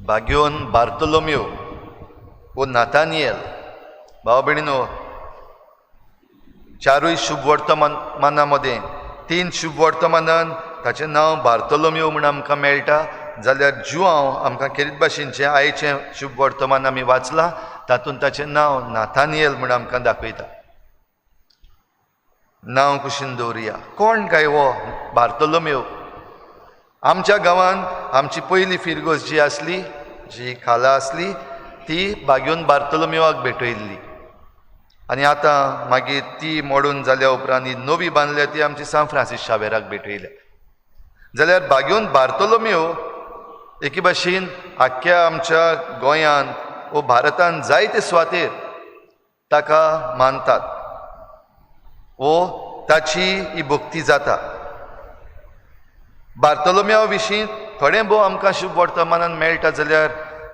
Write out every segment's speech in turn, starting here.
भाग्योन बार्तोलोम्यो वो नातानियल. भाव भयणीनो, चारूय शुभ वर्तमाना मदें 3 शुभ वर्तमानान ताचें नांव बार्तोलोम्यो म्हूण आमकां मेळटा, जाल्यार जुआंव आमकां खेरीत भाशेनचें आयचें शुभ वर्तमान आमी वाचलां तातूंत ताचें नांव नातानियल म्हूण आमकां दाखयता. नांव कुशीन दवरुया. कोण काय हो बार्तोलोम्यो? आमच्या गांवांत आमची पयली फिरगोज जी आसली, जी खाला आसली, ती बाग्योन बार्तोलोम्योआक भेटयल्ली आनी आतां मागीर ती मोडून जाल्या उपरांत ही नवी बांदल्या ती आमची सांत फ्रांसीस शावेराक भेटयल्या. जाल्यार बाग्योन बार्तोलोम्यो एके भाशेन आख्ख्या आमच्या गोंयांत वो भारतांत जायते सुवातेर ताका मानतात वो ताची ही भक्ती जाता. बार्तोलोम्या विशीं थोडें भोव आमकां शुभ वर्तमानान मेळटा. जाल्यार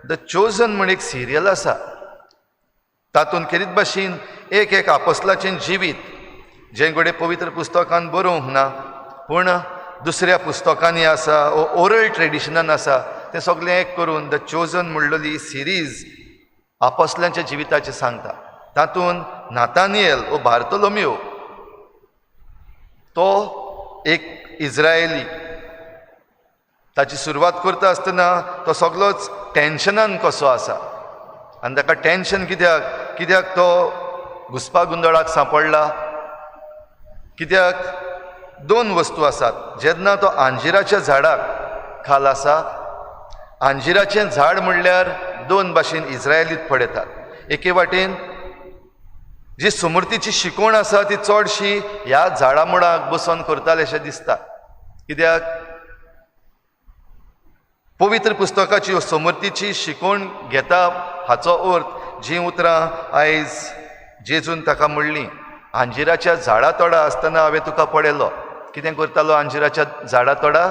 the chosen म्हूण एक सिरियल आसा, तातूंत खेरीत भाशेन एक एक आपोस्लाचें जिवीत जें घडये पवित्र पुस्तकान बरोवंक ना पूण दुसऱ्या पुस्तकांनी आसा वो ओरल ट्रेडिशनान आसा, तें सगळें एक करून the chosen म्हणलेली सिरीज आपोस्लांच्या जिविताचें सांगता. तातूंत नातानियल वो बार्तोलोम्यो तो एक इज्रायली, ताची सुरवात करता आसतना तो सगळोच टेन्शनान कसो आसा आनी ताका टेन्शन कित्याक, कित्याक तो घुसपा गोंदळाक सांपडला, कित्याक दोन वस्तू आसात. जेन्ना तो आंजिराच्या झाडाक खाल आसा, आंजिराचें झाड म्हणल्यार दोन भाशेन इज्रायलीत पळयतात. एके वाटेन जी समृद्धीची शिकवण आसा ती चडशी ह्या झाडा मुळाक बसोन करताले अशें दिसता, कित्याक पवित्र पुस्तकाची समृद्धीची शिकवण घेता हाचो अर्थ जीं उतरां आयज जेजून ताका म्हणलीं, आंजिराच्या झाडा तोडा आसतना हांवें तुका पळयलो. कितें करतालो आंजिराच्या झाडा तोडा?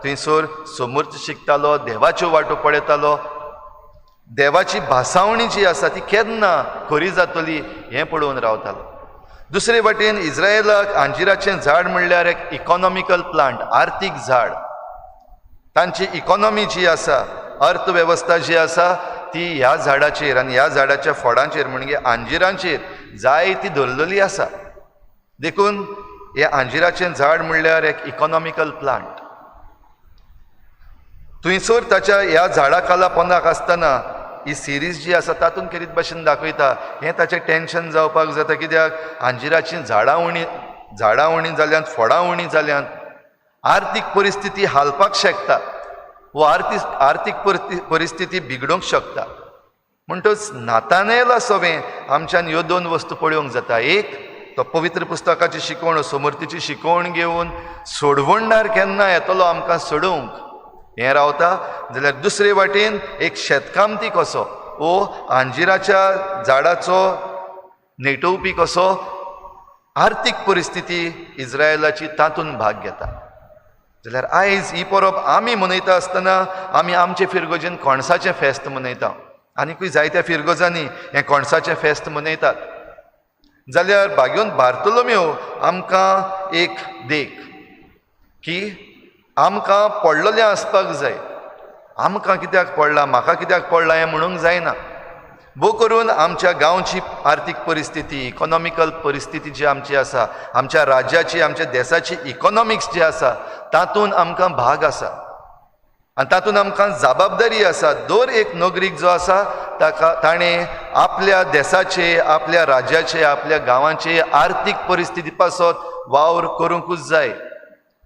थंयसर समृद्ध शिकतालो, देवाच्यो वाटो पळयतालो, देवाची भासावणी जी आसा ती केन्ना खरी जातली हें पळोवन रावतालो. दुसरे वाटेन इज्रायलाक आंजिराचें झाड म्हणल्यार एक इकॉनॉमिकल प्लांट, आर्थीक झाड. तांची इकॉनॉमी जी आसा, अर्थवेवस्था जी आसा ती ह्या झाडाचेर आनी ह्या झाडाच्या फळांचेर म्हणजे आंजिरांचेर जायती धरलेली आसा. देखून हें आंजिराचें झाड म्हणल्यार एक इकॉनॉमिकल प्लांट. थंयसर ताच्या ह्या झाडा खाला पोंदाक आसतना ही सिरीज जी आसा तातूंत खेरीत भाशेन दाखयता हें ताचें टेन्शन जावपाक जाता, कित्याक आंजिराचीं झाडां उणी जाल्यांत, फळां उणी जाल्यांत, आर्थीक परिस्थिती हालपाक शकता वो आर्थीक परिस्थिती बिगडोवंक शकता. म्हणटच नातानेला सवें आमच्यान ह्यो दोन वस्तू पळोवंक जाता. एक तो पवित्र पुस्तकाची शिकवण, समर्थीची शिकवण घेवन सोडवणदार केन्ना येतलो आमकां सोडोवंक हें रावता, जाल्यार दुसरे वाटेन एक शेतकामती कसो वो आंजिराच्या झाडाचो नेटोवपी कसो आर्थीक परिस्थिती इज्रायलाची तातूंत भाग घेता. जाल्यार आयज ही परब आमी मनयता आसतना आमी आमचे फिरगोजेन कोणसाचें फेस्त मनयता, आनीकूय जायत्या फिरगोजांनी हें कोणसाचें फेस्त मनयतात. जाल्यार भाग्योन बार्तोलोम्यो आमकां एक देख की आमकां पडलेलें आसपाक जाय. आमकां कित्याक पडलां, म्हाका कित्याक पडलां हें म्हणूंक जायना. भोव करून आमच्या गांवची आर्थीक परिस्थिती, इकॉनॉमिकल परिस्थिती जी आमची आसा, आमच्या राज्याची, आमच्या देसाची इकॉनॉमिक्स जी आसा तातूंत आमकां भाग आसा आनी तातूंत आमकां जबाबदारी आसा. दर एक नागरीक जो आसा ताका ताणें आपल्या देसाचे, आपल्या राज्याचे, आपल्या गांवाचे आर्थीक परिस्थिती पासत वावर करूंकूच जाय.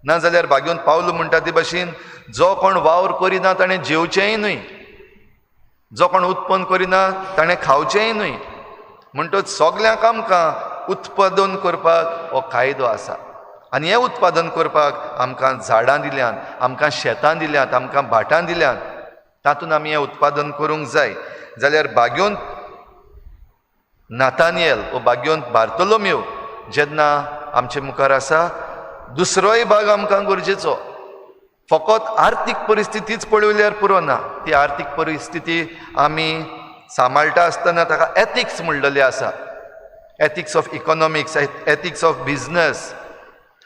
नाजाल्यार भाग्योन पावलो म्हणटा ते भाशेन जो कोण वावर करिना ताणें जेवचेंय न्हय, जो कोण उत्पन्न करिना ताणें खावचेंय न्हय. म्हणटच सगल्यांक आमकां उत्पादन करपाक हो कायदो आसा आनी हें उत्पादन करपाक आमकां झाडां दिल्यांत, आमकां शेतां दिल्यांत, आमकां भाटां दिल्यांत, तातूंत आमी हें उत्पादन करूंक जाय. जाल्यार भाग्योन नातानियल वो भाग्योन बार्तोलोम्यो जेन्ना आमचे मुखार आसा, दुसरोय भाग आमकां गरजेचो. फकत आर्थीक परिस्थितीच पळयल्यार पुरो ना, ती आर्थीक परिस्थिती आमी सांबाळटा आसतना ताका एथिक्स म्हणलेलें आसा, ethics of economics, ethics of business.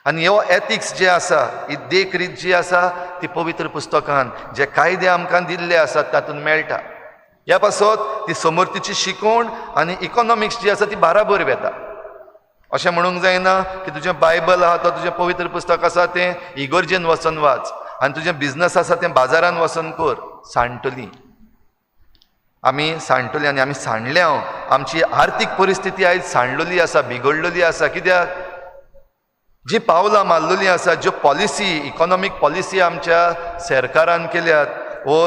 आनी हो एथिक्स जे आसा, ही देखरीत जी आसा ती पवित्र पुस्तकान जे कायदे आमकां दिल्ले आसात तातूंत मेळटा. ह्या पासत ती समर्थीची शिकवण आनी इकॉनॉमिक्स जी आसा ती बाराबर वेता. अशें म्हणूंक जायना की तुजें बायबल आहा तो तुजें पवित्र पुस्तक आसा तें इगोर्जेन वचून वाच आनी तुजें बिजनस आसा तें बाजारान वचून कर. सांडटली आमी, सांडटली आनी आमी सांडल्या. आमची आर्थीक परिस्थिती आयज सांडलेली आसा, बिगडलेली आसा. कित्याक जी पावलां मारलेली आसा, ज्यो पॉलिसी, इकॉनॉमीक पॉलिसी आमच्या सरकारान केल्यात वो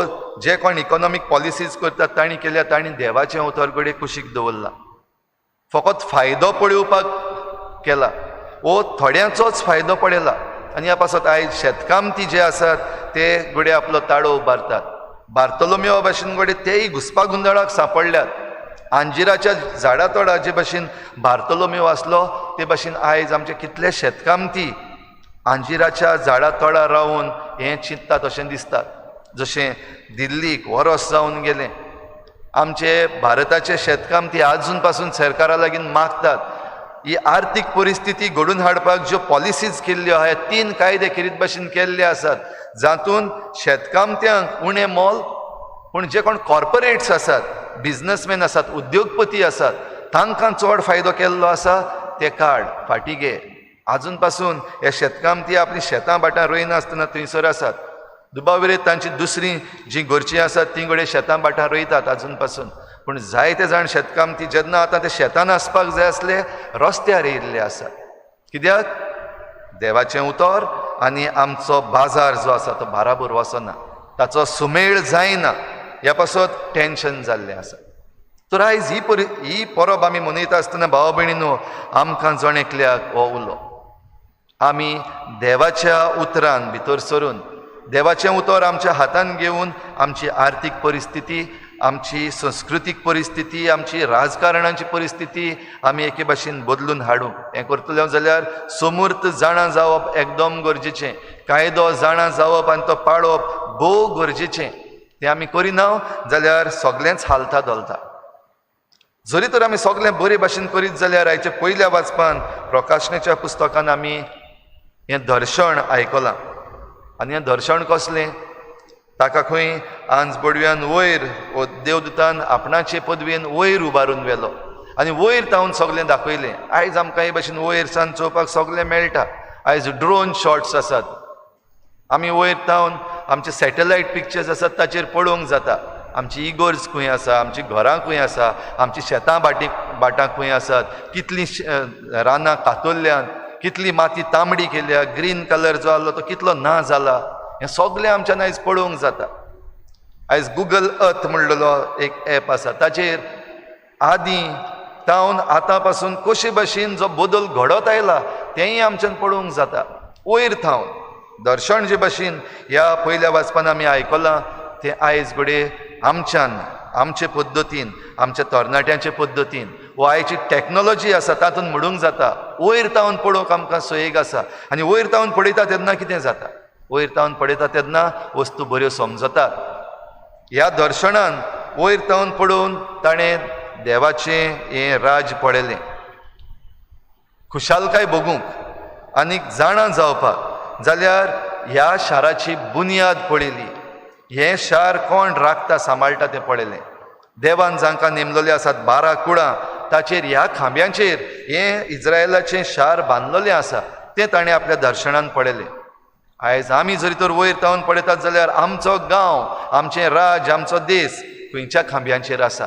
जे कोण इकॉनॉमीक पॉलिसीज करतात तांणी केल्यात, तांणी देवाचें उतर घडये कुशीक दवरलां, फकत फायदो पळोवपाक केला वो थोड्यांचोच फायदो पळयला. आनी ह्या पासत आयज शेतकामती जे आसात ते घडये आपलो ताळो उबारतात. बार्तोलोमेवा भाशेन घडये तेय घुसपा गोंदळाक सांपडल्यात. अंजिराच्या झाडा तोडा जे भाशेन बार्तोलोमेव आसलो ते भाशेन आयज आमचे कितले शेतकामती अंजिराच्या झाडा तोडा रावन हें चिंततात अशें दिसतात. जशें दिल्लीक वरस जावन गेलें, आमचे भारताचे शेतकामती आजून पासून सरकारा लागीं मागतात. ही आर्थीक परिस्थिती घडून हाडपाक ज्यो पॉलिसीज केल्ल्यो आहा, 3 कायदे खेरीत भाशेन केल्ले आसात जातून शेतकामत्यांक उणें मोल, पूण जे कोण कॉर्पोरेट्स आसात, बिजनसमॅन आसात, उद्योगपती आसात तांकां चड फायदो केल्लो आसा. ते काड फाटीं घे. आजून पासून हे शेतकामती आपली शेतां भाटां रोयनासतना थंयसर आसात. दुबाविरेत तांची दुसरी जी घरचीं आसात ती घडये शेतां भाटां रोयतात आजून पासून, पूण जायते जाण शेतकामती जेन्ना आतां ते शेतान आसपाक जाय आसले रस्त्यार येयल्ले आसात. कित्याक देवाचें उतर आनी आमचो बाजार जो आसा तो बाराबर वचना, ताचो सुमेळ जायना, ह्या पासत टेंशन जाल्लें आसा. तर आयज ही परब आमी मनयता आसतना भाव भयणीनो आमकां जण एकल्याक हो उलो, आमी देवाच्या उतरान भितर सरून, देवाचें उतर आमच्या हातान घेवन आमची आर्थीक परिस्थिती, आमची संस्कृतीक परिस्थिती, आमची राजकारणाची परिस्थिती आमी एके भाशेन बदलून हाडूंक. हें करतले जाल्यार समूर्त जाणा जावप एकदम गरजेचें, कायदो जाणा जावप आनी तो पाळप भोव गरजेचें. तें आमी करिना जाल्यार सगळेंच हालता धोलता. जरी तर आमी सगळें बरे भाशेन करीत जाल्यार आयच्या पयल्या वाचपान प्रकाशनाच्या पुस्तकान आमी हें दर्शन आयकलां. आनी हें दर्शन कसलें? ताका खंय आंज बडव्यान वयर वो देवदूतान आपणाचे पदवेन वयर उबारून व्हेलो आनी वयर तावन सगळें दाखयलें. आयज आमकां हे भाशेन वयर सान चोवपाक सगळें मेळटा. आयज ड्रोन शॉट्स आसात, आमी वयर तावन आमचे सॅटेलायट पिक्चर्स आसात ताचेर पळोवंक जाता. आमची इगोर्ज खंय आसा, आमची घरां खंय आसा, आमची शेतां भाटां खंय आसात, कितलीं रानां कातरल्यान, कितली माती तांबडी केल्या, ग्रीन कलर जो आसलो तो कितलो ना जाला, हें सगळें आमच्यान आयज पळोवंक जाता. आयज गुगल अर्थ म्हणलेलो एक एप आसा, ताचेर आदीं तावन आतां पासून कशे भाशेन जो बदल घडत आयला तेंय आमच्यान पळोवंक जाता. वयर थावन दर्शन जे भाशेन ह्या पयल्या वाचपान आमी आयकलां तें आयज घडये आमच्यान आमचे पद्दतीन, आमच्या तरणाट्यांचे पद्दतीन वो आयची टॅक्नोलॉजी आसा तातूंत म्हणूंक जाता. वयर तावन पळोवंक आमकां सोयीक आसा आनी वयर तावन पळयता तेन्ना कितें जाता? वयर तावन पळयता तेन्ना वस्तू बऱ्यो समजतात. ह्या दर्शनान वयर तावन पळोवन ताणें देवाचें हें राज पळयलें, खुशालकाय भोगूंक आनीक जाणा जावपाक जाल्यार ह्या शाराची बुन्याद पळयली. हें शार कोण राखता सांबाळटा तें पळयलें. देवान जांकां नेमलेले आसात 12 कुळां, ताचेर ह्या खांब्यांचेर हें इज्रायलाचें शार बांदलेलें आसा तें ताणें आपल्या दर्शनान पळयलें. आयज आमी जरी तर वयर तावन पळयतात जाल्यार आमचो गांव, आमचें राज, आमचो देश खंयच्या खांब्यांचेर आसा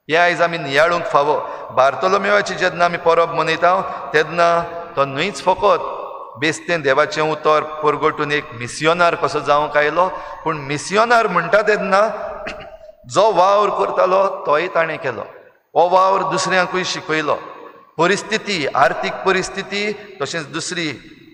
हें आयज आमी नियाळूंक फावो. बार्तोलोमेवाची जेन्ना आमी परब मनयता तेन्ना तो न्हयच फकत बेस्तें देवाचें उतर परगटून एक मिसियोनार कसो जावंक आयलो, पूण मिसियोनार म्हणटा तेन्ना जो वावर करतालो तोय ताणें केलो. हो वावर दुसऱ्यांकूय शिकयलो. परिस्थिती, आर्थीक परिस्थिती तशेंच दुसरी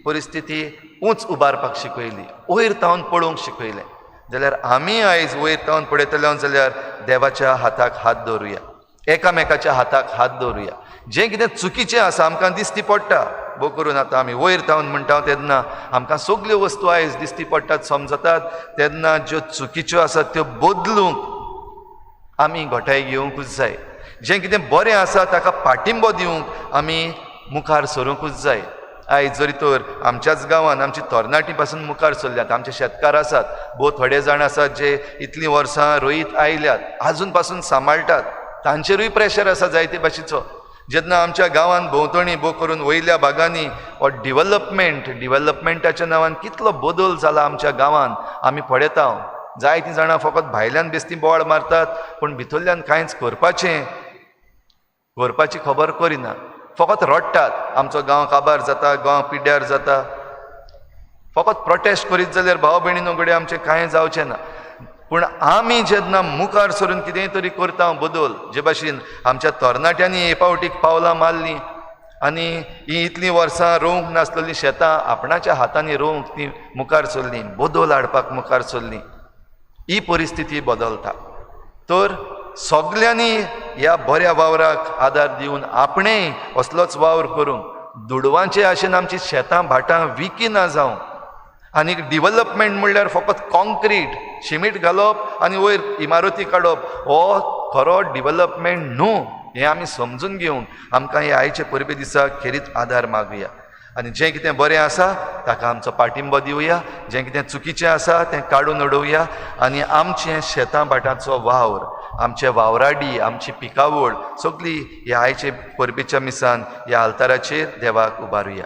परिस्थिती उंच उबारपाक शिकयली, वयर तावन पळोवंक शिकयलें. जाल्यार आमी आयज वयर तावन पळयतले जाल्यार देवाच्या हाताक हात दवरुया, एकामेकाच्या हाताक हात दवरुया. जें कितें चुकीचें आसा आमकां दिसती पडटा, भोव करून आतां आमी वयर तावन म्हणटा तेन्ना आमकां सगल्यो वस्तू आयज दिसती पडटात, समजतात. तेन्ना ज्यो चुकीच्यो आसात त्यो बदलूंक आमी घटाय घेवंकूच जाय. जें कितें बरें आसा ताका पाठिंबो दिवंक आमी मुखार सरूंकूच जाय. आयज जरी तर आमच्याच गांवान आमची तरणाटी पासून मुखार सरल्यात, आमचे शेतकार आसात, भोव थोडे जाण आसात जे इतलीं वर्सां रोयत आयल्यात, आजून पासून सांबाळटात, तांचेरूय प्रेशर आसा जायते भाशेचो. जेन्ना आमच्या गांवान भोंवतणी भोव करून वयल्या भागांनी हो डिवलपमेंटाच्या नांवान कितलो बदल जाला आमच्या गांवान आमी पळयता. जायतीं जाणां फकत भायल्यान बेस्ती बोवाळ मारतात, पूण भितरल्यान कांयच करपाची खबर करिना, फकत रडटात आमचो गांव काबार जाता, गांव पिड्ड्यार जाता. फकत प्रोटेस्ट करीत जाल्यार भाव भयणीनो घडये आमचें कांय जावचें ना. पूण आमी जेन्ना मुखार सरून कितेंय तरी करता बदल, जे भाशेन आमच्या तरणाट्यांनी हे फावटीक पावलां मारलीं आनी हीं इतलीं वर्सां रोवंक नासलेलीं शेतां आपणाच्या हातांनी रोवंक ती मुखार सरलीं, बदल हाडपाक मुखार सरलीं, ही परिस्थिती बदलता. तर सगल्यांनी ह्या बऱ्या वावराक आदार दिवन आपणें असलोच वावर करूंक, दुडवांचे आशेन आमची शेतां भाटां विकिना जावं. आनी डिवलपमेंट म्हणल्यार फकत कॉन्क्रीट शिमीट घालप आनी वयर इमारती काडप हो खरो डिवलपमेंट न्हू हें आमी समजून घेवन आमकां ह्या आयचे परबे दिसा खेरीत आदार मागुया आनी जें कितें बरें आसा ताका आमचो पाठिंबो दिवया, जें कितें चुकीचें आसा तें काडून उडोवया आनी आमचें शेतां भाटांचो वावर, आमचे वावराडी, आमची पिकावळ सगळी ह्या आयचे परबेच्या मिसान ह्या आल्ताराचेर देवाक उबारुया.